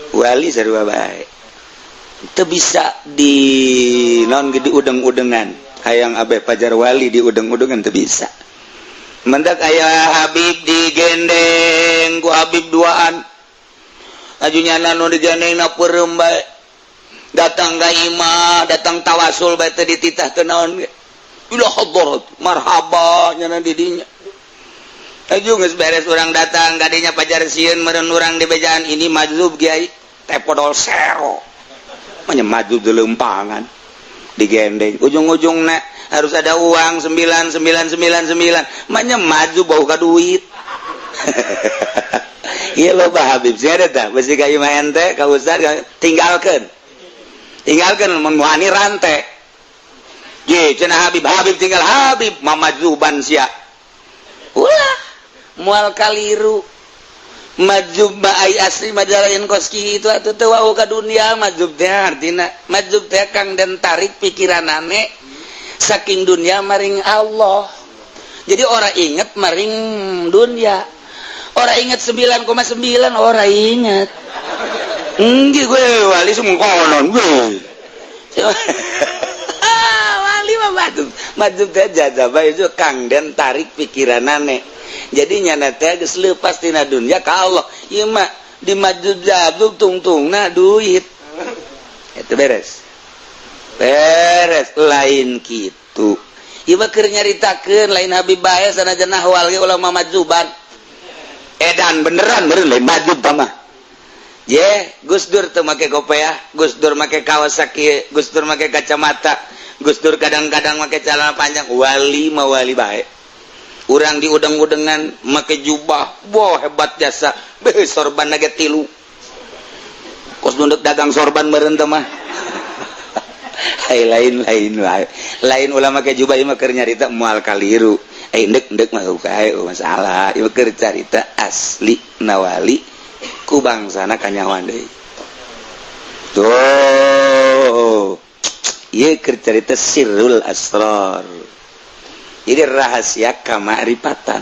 Wali sarua bae teu bisa di non di udeng-udengan. Hayang abe pajar wali di udeng-udengan teu bisa. Mendak aya Habib digendeng ku Habib duaan, ajunya nu digandeng na peureum bae, datang ka imah, datang tawasul bae, teu dititah teu naon ge. Ila hadarat marhaba nyana di dinya. Aju geus beres urang datang ka dinya, pajar sieun meureun urang di bejaan ini majzub, kiai teh podol sero. Manya majzub di lempangan digendeng, ujung-ujungna harus ada uang 9999. Manya maju bau ka duit. Iya, loba Habib sih ada tah besi ka imah ente ka ustad, tinggalkeun, tinggalkeun. Mun wani rante ye cenah Habib, Habib tinggal Habib mamajuban sia. Ulah, moal kaliru. Majzub mah ai asli majalain kos kitu atuh, teu wau ka dunia. Majzub teh artina majzub teh kang den tarik pikiranane saking dunia maring Allah. Jadi orang inget maring dunia, orang inget 9,9, orang inget. Enggak, gue wali semua konon gue. Wali mah majzub, majzub teh jazabah itu kang den tarik pikiranane, jadi nyana teh geus leupas tina dunia ka Allah. Ieu mah di majzub jazub tungtungna duit itu. Beres beres, lain kitu. Ieu mah keur nyaritakeun, lain Habib bae, sanajan ahwal ge ulah majzuban. Edan beneran meureun, lain majzub mah. Ye, Gus Dur teu make kopiah, Gus Dur make Kawasaki, Gus Dur make kacamata, Gus Dur kadang-kadang make celana panjang. Wali mah wali bae. Urang di udang-udangan make jubah, wah, hebat jasa. Beh, sorban ge tilu. Kos nunduk dagang sorban meureun teh mah. Hai, lain lain lain lain ulah make jubah. Ieu mah keur nyarita, moal kaliru. Eh, ndek ndek mah kae masalah. Ieu keur carita asli nawali ku bangsana kanyawan deui. Tuh, ieu keur carita sirrul asrar, jadi rahasia kamakrifatan.